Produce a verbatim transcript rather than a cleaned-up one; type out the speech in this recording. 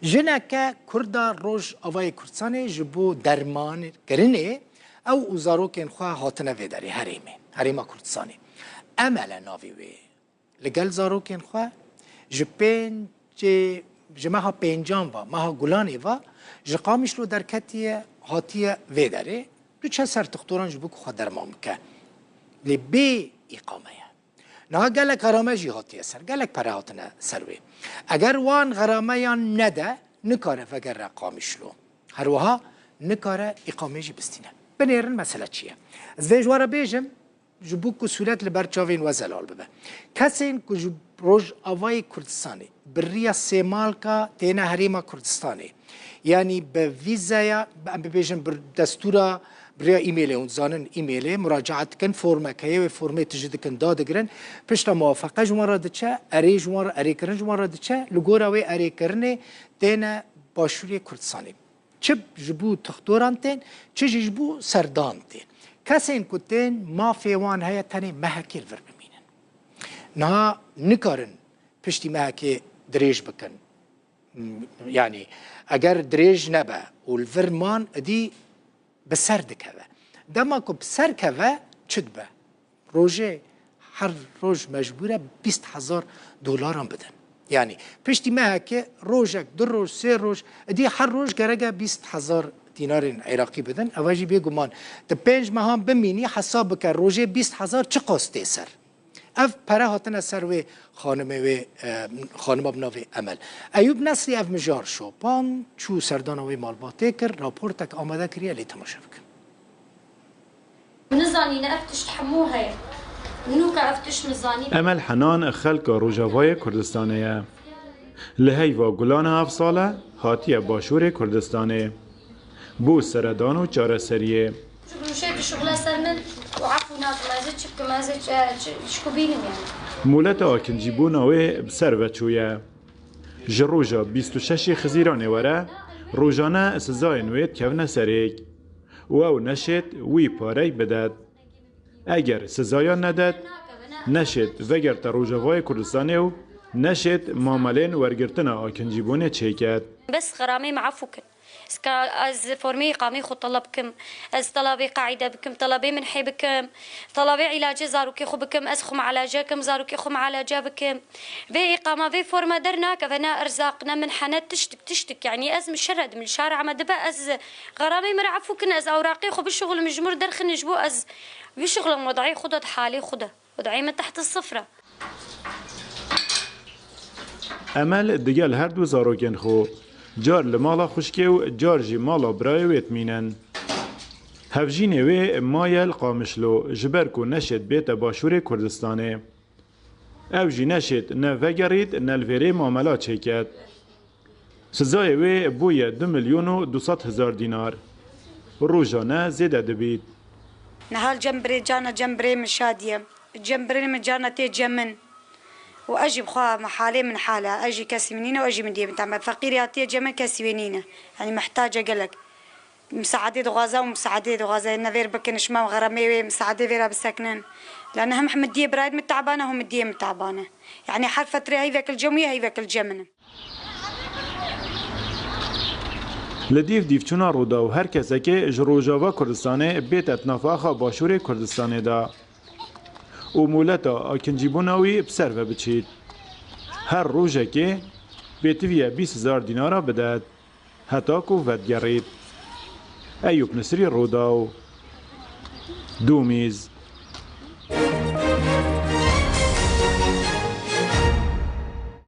Jineke Kurda Rojavayê Kurdistanê ji bo dermankirinê ew û zarokên xwe hatine vê derê herêmê, herêma Kurdistanê. Emel e navê wê. Li gel zarokên xwe ji pêncê, ji meha pêncan ve, meha Gulanê ve ji Qamişlo derketiye, hatiye vê derê. Diçe ser tixtoran ji bo ku xwe derman bike. Lê bê îqame ye. Niha gelek xerame jî hatiye ser, gelek pere hatine ser wê. Eger wan xerameyan nede, nikare vegere Qamişlo. Her wiha nikare îqamê jî bistîne. Binêrin mesele çi ye? Ez vê ji we re bêjim, ji bo ku sûret li ber çavên we zelal bibe. Kesên ku ji Rojavayê Kurdistanê bi riya sêmalka têne herêma Kurdistanê, yanî bi vîzeya, em bibêjin bi destûra, bi riya îmêlê, hûn dizanin îmêlê muracaat dikin, formek heye, wê formê tijî dikin, dadigirin, pişta muwafeqe ji wan re diçe, erê ji wan re, erêkirin ji wan re diçe, li gora wê erêkirinê têne Başûrê Kurdistanê. Çi ji bo tixtoran tên, çi jî ji bo serdan tên. Kesên ku tên mafê wan heye tenê mehekê li vir bimînin. Niha nikarin piştî mehekê dirêj bikin. Yanî eger dirêj nebe û li vir man, idî bi ser dikeve. Dema ku bi ser keve, çi dibe? Rojê, her roj mecbûr e bîst hezar dolaran bidin. Yanî piştî mehekê rojek, du roj, sê roj, idî her roj gerek e bîst hezar dînarên Iraqî bidin. Ev jî bêguman tu pênc mehan bimînî, hesab bike rojê bîst hezar çiqas tê ser. Ev pere hatine ser wê xanimê wê, e, xanima bi navê Emel. Eyûb Nesrî ev mijar şopand, çû serdana wê malbatê kir, raportek amade kiriye, lê temaşe bikin. Nizanîne ev tişt hemû heye. Nûka ev tişt nizanî. Emel Henan xelka Rojavayê Kurdistanê ye. Li heyva Gulan ev sal e hatiye Başûrê Kurdistanê. Bo seredan û çareseriyê. Ji rûşê dişuxile ser min û efû nakim, ez ê çi bikim, ez ê çi, çi, çi ku bînim yani. Mûleta akincîbûna wê bi ser ve çûye. Ji roja bîst û şeşê Xizîranê were, rojane sizayên wê dikevine serêk û ew neşêt wî parey bidet. Eger sizayan nedet, neşêt vegerte Rojavayê Kurdistanê û neşêt mamelên wergirtina akincîbûnê çêket. Bes xeramê me efû kin. Ez ka, ez formê îqamê xwe teleb kim, ez telabê qaîde bikim, telabê minhê bikim, telabê îlacê zarokê xwe bikim, ez xwe muelace kim, zarokê xwe muelace bikim. Vê îqama, vê forma dernakeve, ne erzaq, ne minhe, ne tiştik, tiştik. Yanî ez mişered im, li şara me dibe, ez xeramê min re efû kin, ez awraqê xwe bişuxulim, ji mir derxin ji bo ez bişuxulim, wedayê xwe de, di halê xwe de. Wedayê min teht sifr e. Emel digel her du zarokên xwe, car li mala xwişkê û car jî mala birayê wê dimînin. Hevjînê wê maye li Qamişlo, ji ber ku neşêt bête Başûrê Kurdistanê. Ew jî neşêt ne vegerît, ne li vêrê mamela çêket. Sizayê wê bûye du milyon û du sed hezar dînar. Rojane zêde dibît. Niha li cem birê, carna cem birê min şadiye. Cem birê min carna tê cem min. Û ez jî bi xwe me halê min hal e. Ez jî kesî min nîne û ez jî min diyê min tame. Feqîrê hatiye cem min, kesî wê nîne. Yanî mihtac e gelek. Misaadê dixwaze û misaadê dixwaze. Ne vêr bikin, şima xeremê wê misaadê vê re bisekinin. La ne hem min diyê birayê min tabane, hûn min diyê min tabane. Yanî her fetrê heyvek li cem wî ye, heyvek li cem min in. Li dîv dîvçûna Rûdaw her kesekê ji Rojava Kurdistanê bête di nav axa Başûrê Kurdistanê de û mûleta akincîbûna wî bi ser ve biçît. Her rojekê pêtiviye bîst hezar dînara bidet, heta ku vedigerît. Eyûp Nisrî, Rûdaw, Dûmîz.